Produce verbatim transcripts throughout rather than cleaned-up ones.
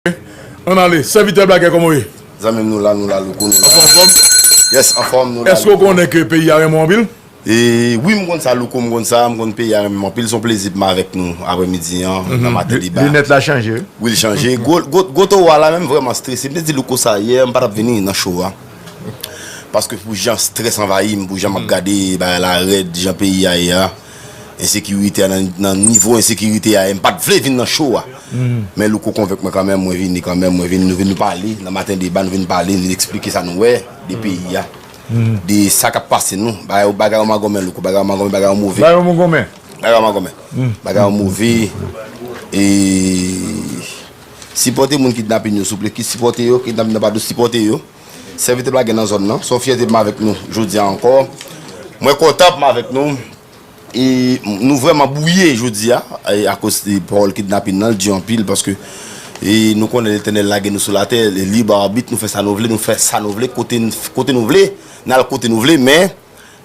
Ann ale, sèvitè Blagè, kòman w ye? Zanmi m, nou la, nou la, Louko, nou la. Anfòm, anfòm? Yes, anfòm, nou la, Louko. Èske w konnen ke peyi a renmen w anpil? E wi, m konn sa, Louko, m konn sa, m konn peyi a renmen m anpil. Se yon plezi pou m avèk nou aprèmidi an, nan Maten Deba. Linèt la chanje, wi. Wi, l chanje. Gwo, gwo, gwo towo a la menm vrèman strese. M te di Louko sa yè, m pa t ap vini nan show a. Paske pou jan strès anvayi m, pou jan m ap gade bagay la rèd, jan peyi a ye a, ensekirite a nan, nan nivo ensekirite a, m pa t vle vin nan show a. Men Louko konvenk mwen kanmenm, mwen vini kanmenm, mwen vini, nou vin nou pale, nan Maten Deba, nou vin pale, nou vin eksplike sa nou wè de peyi a. De sa k ap pase nou. Bagay, bagay yo magonmen, Louko, bagay yo magonmen, bagay yo move. Bagay yo magonmen. Bagay yo magonmen. Bagay yo move. E sipòte moun kidnapin yo, souple. Ki sipòte yo, kidnapin nan pa dous, sipòte yo. Sèvitè Blagè nan zòn nan. Se yon fyète pou m avèk nou jodi a ankò. Mwen kontan pou m avèk nou. E nou vrèman bwouye jodi a, e akoz de pawòl kidnapin nan, l di anpil, paske e nou konnen Letènèl lage nou sou latè, lib arbit, nou fè sa nou vle, nou fè sa nou vle, kote, kote nou vle, n al kote nou vle, men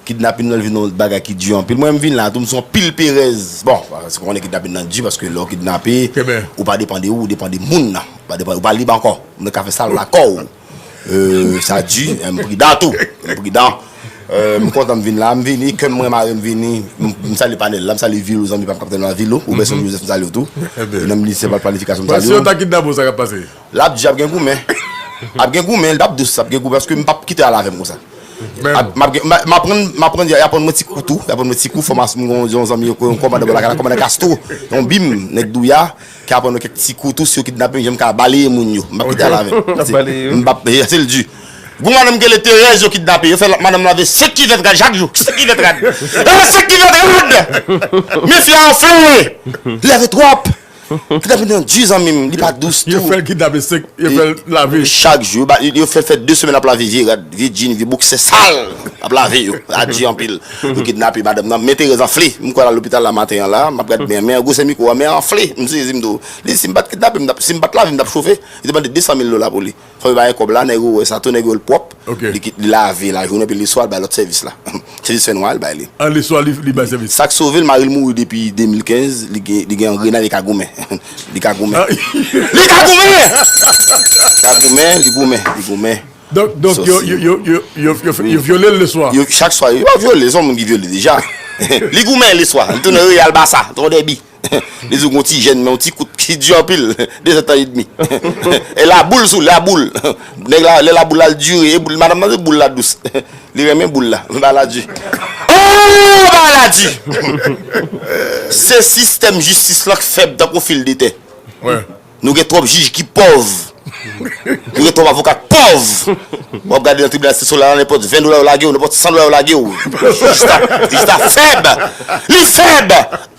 kidnapin nan vin yon bagay ki di anpil. Mwen, m vin la tou, m se yon pil perèz. Bon, se konnen kidnapin nan di, paske lè w kidnape, ou pa depann de ou, ou depann de moun nan. Ou pa depann, ou pa lib ankò. Moun nan ka fè sa lakò w. E, sa di, e, m pridan tou. M pridan. E, m kontan m vin la, m vini, kè m mwen mare m vini. M, m salye panèl la, m salye Vilo, zanmi pa m k ap tande nan Vilo. Ou bèsonn Joseph, m salye w tou. E nan minisè planifikasyon, m salye w. Si yo ta kidnape w, sa k ap pase? L ap di ap gen goumen. Ap gen goumen, l p ap dous, ap gen goumen, paske m p ap kite al avè m konsa. Ap, m ap gen, m a-, m aprann, m aprann, y aprann mwen ti kou tou, y aprann mwen ti kou, fòmasyon, m gon yon zanmi, yon kòmandan bò lakay la, kòmandan Castro, yon bim, nèg Douya, ki aprann mwen kèk ti kou tou, si yo kidnape m, jan m ka baleye moun yo, m p ap kite al avè m. M p ap, se l di. Gon madanm ki rele Terèz yo kidnape, yo fè madanm lave senk kivèt rad chak jou, senk kivèt rad. E senk kivèt rad! Men fi a anfle! Lève twòp! Kidnapin nan di, zanmi m, li pa dous tou. Yo fè l kidnape senk, yo fè l lave. Chak jou, yo ba, yo fè l fè de semèn ap lave vye rad, vye djin, vye boksè sal, ap lave yo. Sa di anpil. Yo kidnape madanm nan, men Terèz anfle. M kwè l al lopital la maten an la, m ap gad men, men gwosè mikwo a, men anfle. M sezi m tou. Li di si m pa t kidnape, m t ap, si m pa t lave, m t ap chofe. Li te mande de san mil dola pou li. Fò yo ba l kòb la, nèg yo wè sa tou, nèg yo wè l pwòp. Li kit-, li lave lajounen, epi leswa, l bay lòt sèvis la. Sèvis fè nwa, l bay li. An leswa, li, li bay sèvis. Sa k sove l, mari l mouri depi de mil kenz, li gen, li gen angrenay, li ka goumen. Li ka goumen. Li ka goumen! Li ka goumen, li goumen, li goumen. Donk, donk, yo, yo, yo, yo, yo, yo, yo vyole l leswa. Yo, chak swa, yo pa vyole, se yon moun ki vyole deja. Li goumen leswa, li tounen Real Basa, tounen dèbi. Li di w gon ti jèn, men yon ti kout ki di anpil, de zèdtan edmi. E laboul sou, laboul. Nèg la, lè laboul la, l dire, e boul, madanm nan, se boul la dous. Li renmen boul la, bagay la di. Oh, bagay la di! Se sistèm jistis lan k fèb tankou fil de tè. Nou gen twòp jij ki pòv. Nou gen twòp avoka k pòv. W ap gade nan tribinal enstriksyon la, nenpòt ven dola yo lage w, nenpòt san dola yo lage w. Jij la, jij la fèb. Li fèb.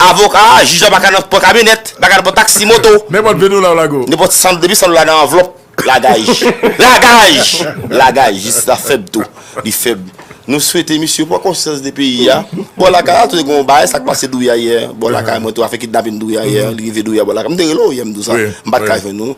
Avoka a, jij la pa ka nan pran kamyonèt, pa ka nan pran taksi, moto. Nenpòt ven dola yo lage w. Nenpòt san, depi san dola nan anvlòp, lagaj. Lagaj. Lagaj. Jij la fèb tou. Li fèb. Nou swete misye pran konsyans de peyi a. Bò lakay la, tou gen yon bagay, sa k pase Douya yè. Bò lakay mwen tou, afè kidnapin Douya yè. Li rive Douya bò lakay. M te rele w yè, m di w sa. M pa t ka jwenn ou.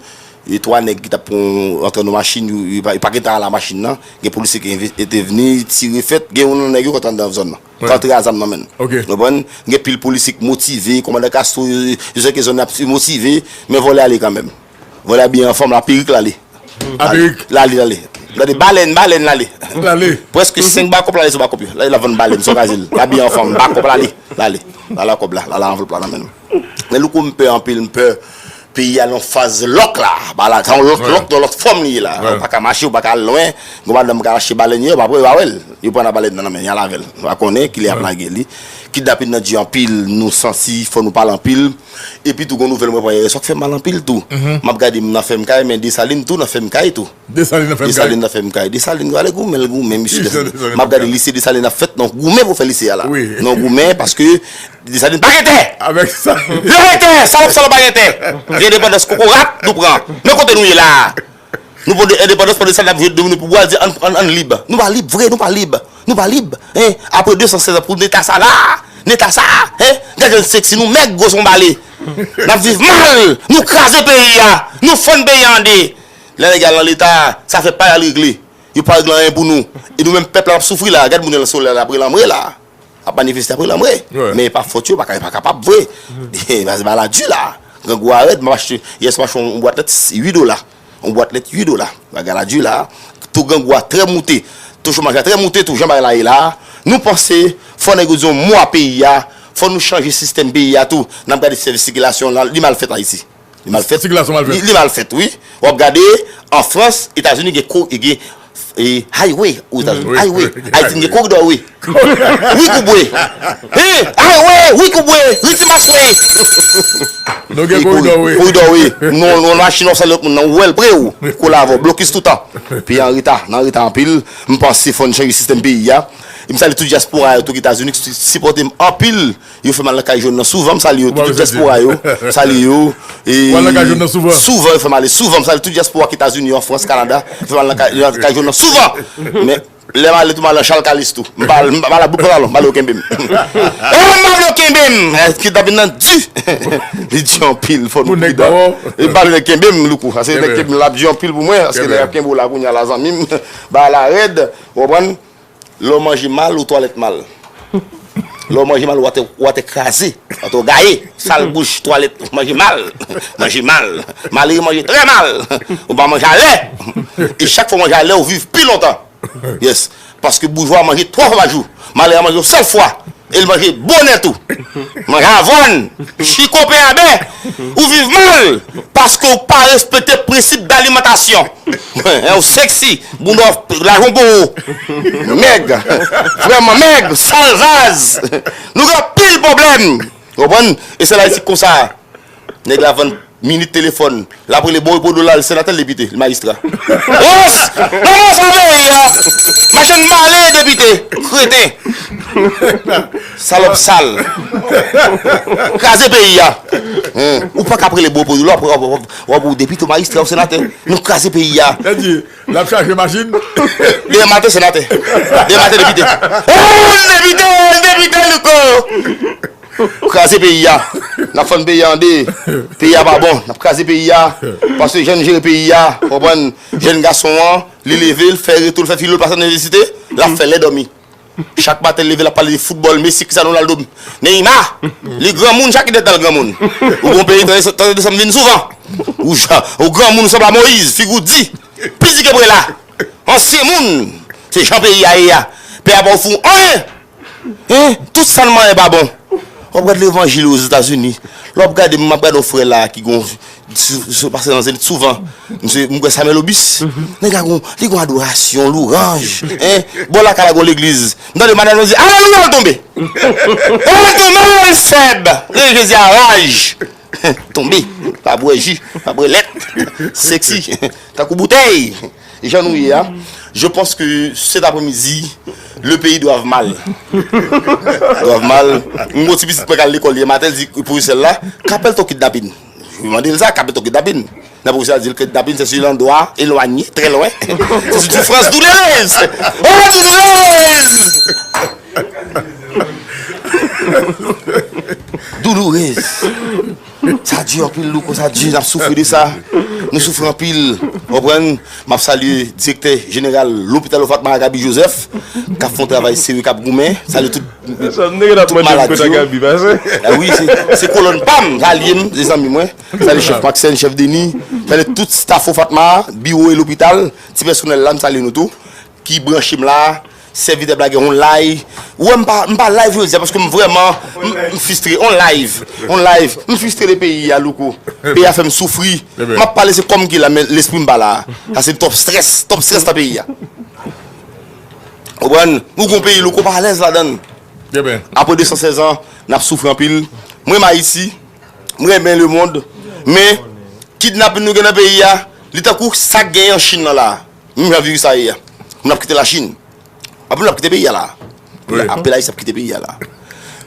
E twa nèg ki t ap pran, antre nan machin, yo, yo pa, yo pa gentan al a machin nan. Gen polisye ki enve-, entèvni, tire fèt. Gen youn nan nèg yo k antre anndan zòn nan. K antre a zam nan men l. Ou konprann? Gen pil polisye k motive, kòmandan Castro, yo, yo sè ke zòn nan ap motive, men vòlè ale kanmenm. Vòlè abiye anfòm, la perik l ale. A perik? L ale, l ale. Gade balèn, balèn l ale. L ale. Prèske senk bakòp l ale sou bakòp yo. La, l ap vann balèn, se yon gazèl. L abiye anfòm, bakòp l ale. L ale. L ale ak kòb la, l ale anvlòp la nan men l. Men Louko, m pè anpil, m pè. Peyi a nan faz lòk la. Ba la, se yon lòt, lòk, nan lòt fòm li ye la. Ou pa ka mache, ou pa ka al lwen. Gon madanm ka achte balèn, yo pa pre, yo pa wè l. Yo pran nan balèn nan, nan men, y al avè l. Nou pa konnen kilè y ap lage li. Kidnapin nan di anpil, nou santi, fò nou pale anpil. Epi tou, gon nouvèl mwen pran yè swa k fè m mal anpil tou. M ap gade m nan fè m kay, men Desalin tou nan fè m kay tou. Desalin nan fè m kay. Desalin nan fè m kay. Desalin, gade goumen, l goumen, misye. M ap gade lise Desalin ap fèt, nan goumen pou fè lise a la. Nan goumen, paske Desalin pa gen tè! Avèk sa. Yo gen tè! Salòp, salòp pa gen tè! Gen endepandans kokorat, nou pran. Men kote nou ye la a? Nou pran endepandans pandan sa n ap jwe domino pou bwa, di ann, ann, ann lib. Nou pa lib vre, nou pa lib. Nou pa lib. Hein? Apre de san sèz an pou neta sa la, neta sa, hein? Gad jan n seksi, nou mèg, gwo son bale. N ap viv mal, nou kraze peyi a, nou fann peyi a an de. Lè nèg al nan leta, sa fè pa y al regle. Yo pa regle anyen pou nou. E nou menm pèp la n ap soufri la, gad moun yo nan solèy la apre lanmwe la. Ap manifeste apre lanmwe. Men e pa fòt yo, pa ka, pa kapab vre. Bagay la di la. Grangou a rèd, m ap achte, yè swa m achte yon bwat lèt uit dola. Yon bwat lèt uit dola. Bagay la di la. Tou grangou a trè moute. Tou chomaj la trè moute, tou jan bagay la ye la. Nou panse, fò nèg yo di yon mo a peyi a, fò nou chanje sistèm peyi a tou. N ap gade sèvis sikilasyon la, li mal fèt Ayiti. Li mal fèt. Sikilasyon mal fèt. Li, li mal fèt, wi. W ap gade, an Frans, Etazini gen ko-, gen, e, highway, Etazini, wi, highway. Wi. Ayiti gen koridò, wi. Wi koubwe. Hein? Highway, wi koubwe. Wi ti maswe. Nou gen koridò, wi. Koridò, wi. Nou, nou, machin w ap salye lòt moun nan, ou wè l pre ou. Wi. Kou lavo, blokis toutan. Peyi an reta, nan reta anpil. M panse fò n chanje sistèm peyi a. E m salye tout dyaspora yo tou ki Etazini ki sipòte m anpil. Yo fè m al nan kay jòn nan souvan, m salye yo. Tout dyaspora yo, m salye yo. E souvan yo fè m ale, souvan m salye tout dyaspora ki Etazini yo, an Frans, Kanada. Yo fè m al nan kay, nan kay jòn nan souvan. Men lè m ale tou, m al nan Chal Kalis tou. M pa, m pa al ak bout pantalon, m ale yo kenbe m. E m pa vle yo kenbe m. E, kidnapin nan di. Li di anpil, fò nou pridan. E m pa vle nèg kenbe m, Louko. Paske nèg kenbe m la ap di anpil pou mwen. Paske nèg ap kenbe w la kounye a la, zanmi m. Bagay la rèd, ou konprann? Lè w manje mal, ou twalèt mal. Lè w manje mal, ou atè, ou atè kraze, ou atè gaye, sal bouch, twalèt, manje mal, manje mal. Malere manje trè mal. Ou pa manje alè. E chak fwa w manje alè, ou viv pi lontan. Yes. Paske boujwa manje twa fwa pa jou. Malere a manje yon sèl fwa. E l manje bonè tou. Manje avwàn, chiko, pen a bè. Ou viv mal paske ou pa respekte prensip dalimantasyon. Ou seksi, bounda w lajan w gwo. Mèg. Vrèman mèg, salvaz. Nou gen anpil pwoblèm. Ou konprann? E se la isit konsa. Nèg la vann minit telefòn. L ap rele bon repo dola, l senatè, l depite, l majistra. Yes! Nan sa peyi a! Machann male depite, kreten. Salòp sal. Kraze peyi a. Hein. Ou pa ka rele bon repo dola, w ap, w ap, w ap, w ap ou depite, w majistra, w senatè. Nou kraze peyi a. Sa di, l ap chache machin. Demen maten senatè. Demen maten depite. Oh, depite, depite, Louko! Kraze peyi a. N ap fann peyi a an de. Peyi a pa bon. N ap kraze peyi a. Paske jan n jere peyi a, konprann, jèn gason an, li leve, l fè retou, l fè filo, l pase nan inivèsite, l ap fè lè dòmi. Chak maten l leve, l ap pale de foutbòl, Messi, Cristiano Ronaldo, Neymar. Li granmoun, chak ki dèt al granmoun. Ou gon peyi, tande, tande desanm vin souvan. Ou jan, ou granmoun, ou sanble a Moyiz, figi w di. Pi di ke prela. Ansyen moun. Se jan peyi a ye a. Peyi a pa ofri w anyen. Hein? Tout sa n manyen pa bon. W ap gade levanjil Ozetazini. Lè w ap gade, m ap gade yon frè la ki gon, sou, sou, pase nan Zenith souvan. Misye, m kwè Samuel Obis. Nèg la gon, li gon adorasyon, lwanj. Hein? Bò lakay la gon legliz. M tande madanm nan di, alelouya, l tonbe. L tonbe, Sèb. Leve Jezi a raj. Tonbe, pa bwè ji, pa bwè lèt, seksi, tankou boutèy. Jan nou ye a, je pense que cet après-midi, le pays doit mal. Doit mal. M gon ti pitit mwen k al lekòl yè maten, l di pwofesè l la, kapèl ton kidnapin. Mwen mande l sa, kapèl ton kidnapin. Nan pwofesè a di l kidnapin, c'est sur l'endroit éloigné, très loin. C'est une souffrance douloureuse. Oh, douloureuse! Doulourez. Sa di anpil, Louko, sa di, n ap soufri de sa. Nou soufri anpil. Konprann? M ap salye direktè jeneral lopital Fatma, Gaby Joseph, k ap fè yon travay serye, k ap goumen. Salye tout, tout malad yo. Ah wi, se, se kolòn pa m, alye m, se zanmi mwen. Salye chèf Maxène, chèf Denis. Salye tout staff Fatma, biwo e lopital, ti pèsonèl la, m salye nou tou. Ki branche m la, sèvitè Blagè on live. Ou wè m pa, m pa live jodi a paske m vrèman, m, m fristre. On live, on live. M fristre de peyi a, Louko. Peyi a fè m soufri. M ap pale se kò m ki la, men lespri m pa la. Sa se top stress, top stress nan peyi a. Ou konprann? Nou gon peyi, Louko, pa alèz ladan l. Apre de san sèz an, n ap soufri anpil. M renmen Ayiti, m renmen lemonn, men kidnapin nou gen nan peyi a, li tankou sa k genyen an Chin nan la. Menm jan viris sa ye a. Moun ap kite Lachin. Anpil moun ap kite peyi a la. Anpil Ayisyen ap kite peyi a la.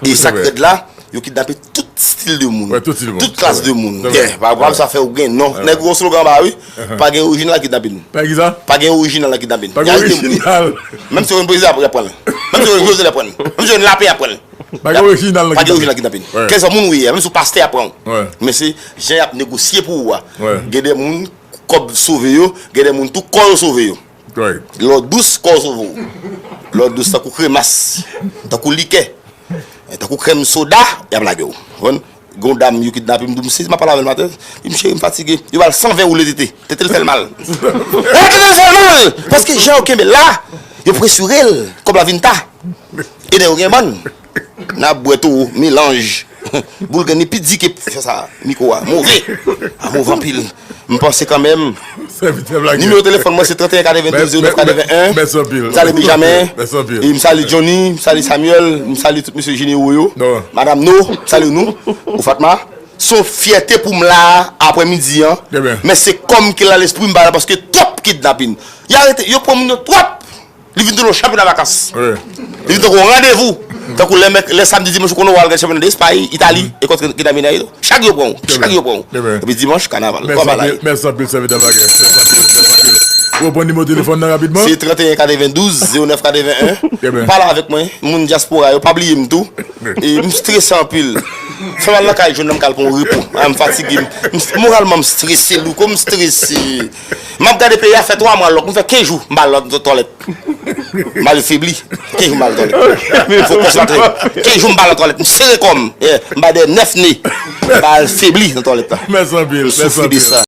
E sa k rèd la, yo kidnape tout stil de moun. Tout klas de moun. Pa, pa sa fè ou gen non. Nèg gon slogan anba wi. Pa gen orijinal nan kidnapin. Pa gen orijinal nan kidnapin. Menm si yo jwenn prezidan, y ap pran l. Menm si yo jwenn Jozef, y ap pran l. Menm si yo jwenn lapè, y ap pran l. Pa gen orijinal nan kidnapin. Kèlkeswa moun ou ye a, menm si w pastè, y ap pran w. Men se jan y ap negosye pou ou a. Gen de moun kòb sove yo, gen de moun tou kò yo sove yo. Lè w dous, kò w sove w. Lè w dous tankou kremas, tankou likè, tankou krèm soda, y ap lage w. Konprann? Gon dam yo kidnape m, m di, "Mesye, m ap pale avè l maten." Li di, "Cheri, m fatige." Yo ba l san ven woule tete. Tete l fè l mal. Eh, tete l fè l mal! Paske jan yo kenbe l la, yo presire l. Kòb la vin ta. E nèg yo gen bann. N ap bwè tou, melanj. Boulgan ni pi di ke fè sa. Mikwo a, move. A move anpil. M panse kanmenm. Nimewo telefòn mwen se trannteyen katrevendouz zewo nèf katreven en. M salye Benjamin. E m salye Johnny, m salye Samuel, m salye tout mesye jenero yo. Madam No, m salye nou. Ou Fatma. Se yon fyète pou m la a, aprè midi an. Men se kòm ki la lespri m pa la paske twòp kidnapin. Y arete, yo pran moun yo twòp. Li vin tounen yon chanpyona vakans. Li vin tankou yon randevou. Tankou lè mèk, lè samdi, dimanch, ou konnen w al gade chanpyona de Espay, Itali, e kont ki ta mennen yo. Chak yo pran w. Chak yo pran w. Epi dimanch, kanaval. Kòb la. Mèsi anpil, sèvitè Bagè. Mèsi anpil, mèsi anpil. Ou pran nimewo telefòn nan rapidman? Se trannteyen katrevendouz zewo nèf katreven en. Pale avèk mwen. Moun dyaspora yo, pa bliye m tou. E m strese anpil. Fè m al nan kay jwenn nan m k al pran yon repo. A, m fatige. M, m, moralman, m strese, Louko, m strese. M ap gade peyi a fè twa mwa lòk. M fè kenz jou m pa al nan twalèt. M al febli. Kenz jou m pa al twalèt. Fò konsante. Kenz jou m pa al twalèt. M sere kò m. Yeah. M bay dèyè nèf ne. M pa al febli nan twalèt la. Mèsi anpil. M soufri de sa.